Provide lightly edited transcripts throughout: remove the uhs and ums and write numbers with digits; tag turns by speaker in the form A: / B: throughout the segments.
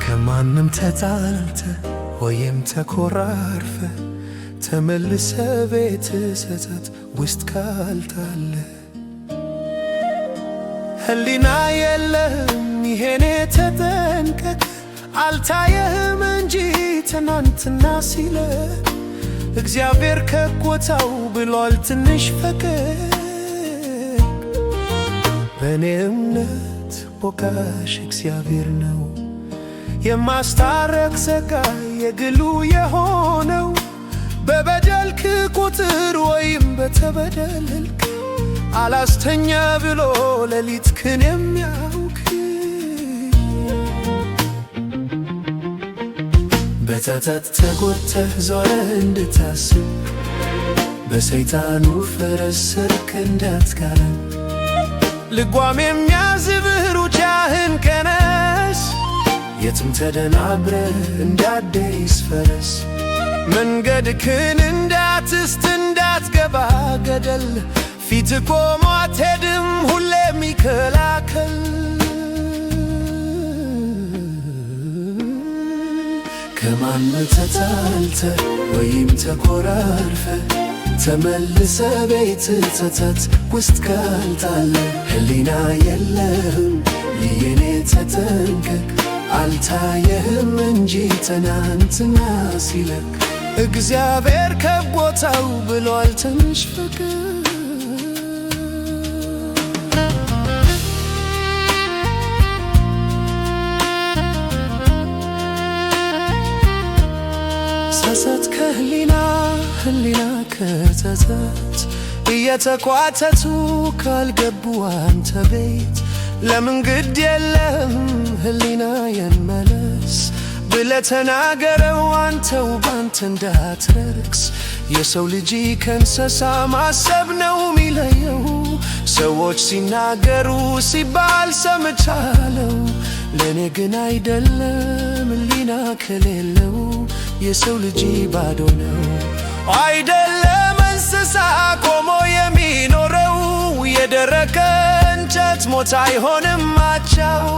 A: ከማንም ተጣልተ ወይም ተኮራርፈ ተመልሰ ቤት ጸጸት ውስጥ ካልታለ፣ ህሊና የለህም፣ ይሄኔ ተጠንቀቅ። አልታየህም እንጂ ትናንትና ሲለ እግዚአብሔር ከቦታው ብሏል ትንሽ ፈቀቅ። በእኔ እምነት ወቃሽ እግዚአብሔር ነው፣ የማስታረቅ ጸጋ የግሉ የሆነው። በበደልክ ቁጥር ወይም በተበደልክ አላስተኛ ብሎ ሌሊትክን የሚያውቅ። በጸጸት ተጎድተህ ዞረህ እንድታስብ፣ በሰይጣኑ ፈረስ ሰርክ እንዳትጋልብ፣ ልጓም የሚያዝብህ ሩጫህን ቀነስ፣ የትም ተደናብረህ እንዳዲስ ፈረስ። መንገድክን እንዳትስት፣ እንዳትገባ ገደል፣ ፊት ቆሞ አትሄድም ሁሌ የሚከላከል። ከማንም ተጣልተ ወይም ተኮራርፈ ተመልሰ ቤት ጸጸት ውስጥ ካልጣለ፣ ህሊና የለህም፣ የኔ ተጠንቀቅ። አልታየህም እንጂ ትናንትና ሲለቅ እግዚአብሔር ከቦታው ብሏል ትንሽ ፍቅር። ጸጸት ከህሊና፣ ህሊና ከጸጸት እየተኳተቱ ካልገቡ አንተ ቤት፣ ለምን ግድ የለህም ህሊና የመለስ ብለህ ተናገረው አንተው ባንተ እንዳትረክስ። የሰው ልጅ ከእንስሳ ማሰብ ነው ሚለየው፣ ሰዎች ሲናገሩ ሲባል ሰምቻለው። ለእኔ ግን አይደለም፣ ህሊና ከሌለው የሰው ልጅ ባዶ ነው። አይደለም እንስሳ ቆሞ የሚኖረው፣ የደረቀ እንጨት ሞት አይሆንም አቻው።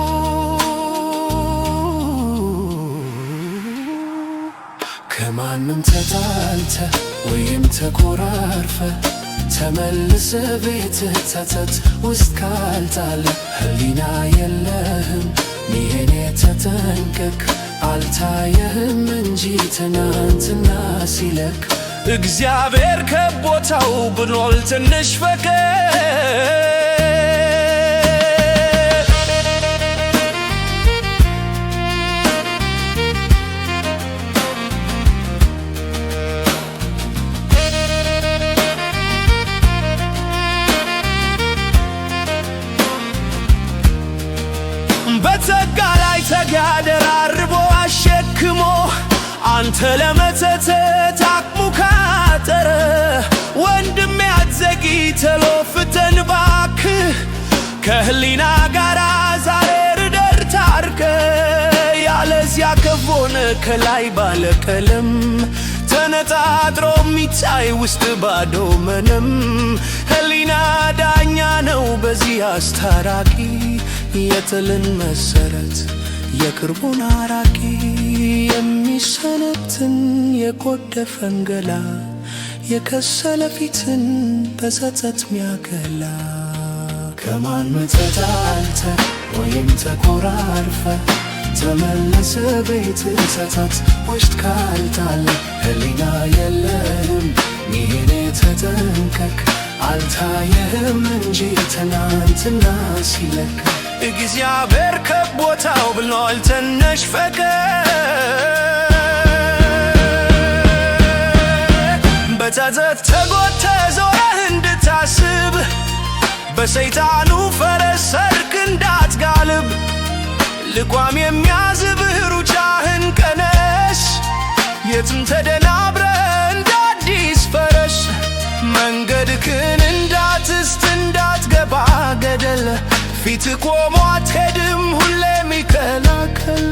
A: ከማንም ተጣልተ ወይም ተኮራርፈ ተመልሰ ቤትህ ጸጸት ውስጥ ካልጣለ፣ ህሊና የለህም፣ ይሄኔ ተጠንቀቅ። አልታየህም እንጂ ትናንትና ሲለቅ እግዚአብሔር ከቦታው ብሏል ትንሽ ፈቀቅ። በጸጋ ላይ ጸጋ ደራርቦ አሸክሞ አንተ ለመተተት አቅሙ ካጠረ፣ ወንድሜ አትዘግይ፣ ቶሎ ፍጠን እባክህ፣ ከህሊና ጋር ዛሬ እደር ታርቀ። ያለዚያ ከሆነ ከላይ ባለ ቀለም ተነጣጥሮ የሚታይ ውስጥ ባዶ ምንም። ህሊና ዳኛ ነው በዚህ አስታራቂ፣ የጥልን መሰረት የቅርቡን አራቂ፣ የሚሰነብትን የጎደፈን ገላ፣ የከሰለ ፊትን በጸጸት ሚያገላ። ከማንም ተጣልተ ወይም ተኮራርፈ ተመልሰ ቤት ጸጸት ውስጥ ካልጣለ፣ ህሊና የለህም፣ ይሄኔ ተጠንቀቅ። አልታየህም እንጂ ትናንትና ሲለቅ እግዚአብሔር ከቦታው ብሏል ትንሽ ፈቀቅ። በጸጸት ተጎድተህ ዞረህ እንድታስብ፣ በሰይጣኑ ፈረስ ሰርክ እንዳትጋልብ፣ ልጓም የሚያዝብህ ሩጫህን ቀነስ፣ የትም ተደናብረህ እንደ ፊት ቆሞ አትሄድም ሁሌም ይከላከል።